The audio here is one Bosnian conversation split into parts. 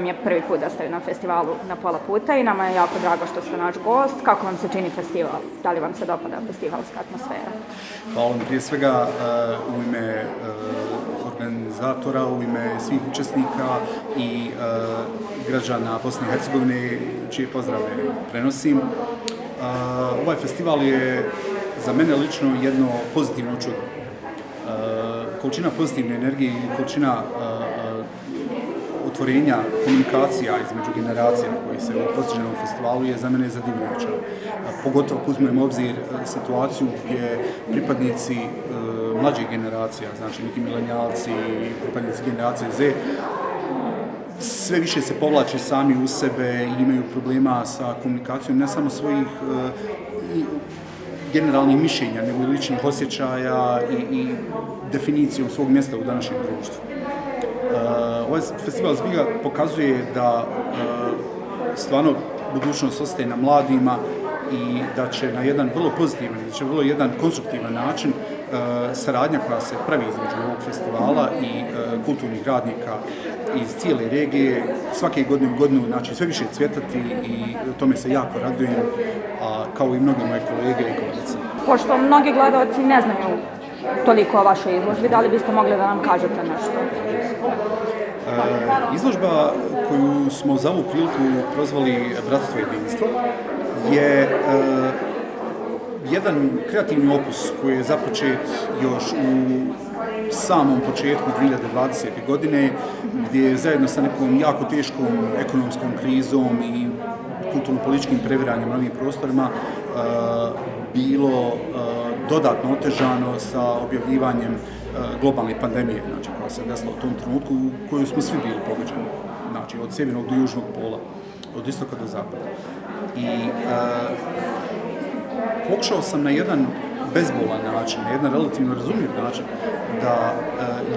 vam je prvi put da ste na festivalu Na pola puta i nama je jako drago što ste naš gost. Kako vam se čini festival? Da li vam se dopada festivalska atmosfera? Hvala vam prije svega u ime organizatora, u ime svih učesnika i građana Bosne i Hercegovine, čije pozdrave prenosim. Ovaj festival je za mene lično jedno pozitivno čudo. Količina pozitivne energije i količina otvorenja komunikacija između generacija koji se postiže na festivalu je za mene zadivljujuća. Pogotovo ako uzmemo u obzir situaciju gdje pripadnici mlađih generacija, znači neki milenijalci, pripadnici generacije Z, sve više se povlače sami u sebe i imaju problema sa komunikacijom ne samo svojih generalnih mišljenja, nego i ličnih osjećaja i definicijom svog mjesta u današnjem društvu. Ovaj festival zbilja pokazuje da stvarno budućnost ostaje na mladima i da će na jedan vrlo pozitivan, da će vrlo jedan konstruktivan način saradnja koja se pravi između ovog festivala i kulturnih radnika iz cijele regije svake godine u godinu, znači sve više cvjetati i tome se jako radujem, kao i mnogi moje kolege i kolegice. Pošto mnogi gledalci ne znaju toliko o vašoj izložbi, da li biste mogli da nam kažete nešto? Izložba koju smo za ovu priliku prozvali Bratstvo i jedinstvo je jedan kreativni opus koji je započet još u samom početku 2020. godine, gdje je zajedno sa nekom jako teškom ekonomskom krizom i kulturno-političkim previranjem na ovim prostorima bilo dodatno otežano sa objavljivanjem globalne pandemije, znači koja se desila u tom trenutku u kojoj smo svi bili pogođeni, znači od sjevernog do južnog pola, od istoka do zapada. I pokušao sam na jedan bezbolan način, na jedan relativno razumljiv način, da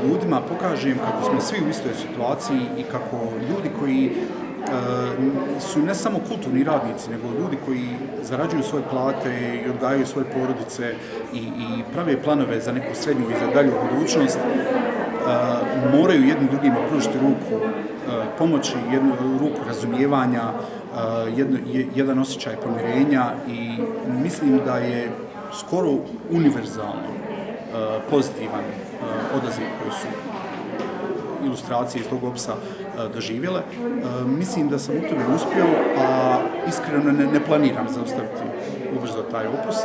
ljudima pokažem kako smo svi u istoj situaciji i kako ljudi koji su ne samo kulturni radnici, nego ljudi koji zarađuju svoje plate i odgajaju svoje porodice i prave planove za neku srednju i za dalju budućnost, moraju jedni drugima pružiti ruku pomoći, jednu ruku razumijevanja, jedan osjećaj pomirenja i mislim da je skoro univerzalno pozitivan odaziv koji su ilustracije iz tog opisa doživjele. Mislim da sam u tome uspio, a iskreno ne planiram zaustaviti ubrzo taj opus,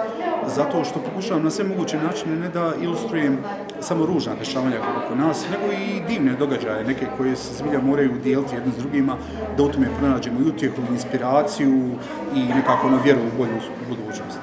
zato što pokušavam na sve moguće načine ne da ilustrujem samo ružna dešavanja oko nas, nego i divne događaje, neke koje se zbilja moraju dijeliti jedni s drugima, da u tome pronađemo i utjehu, i inspiraciju i nekako vjeru u bolju budućnost.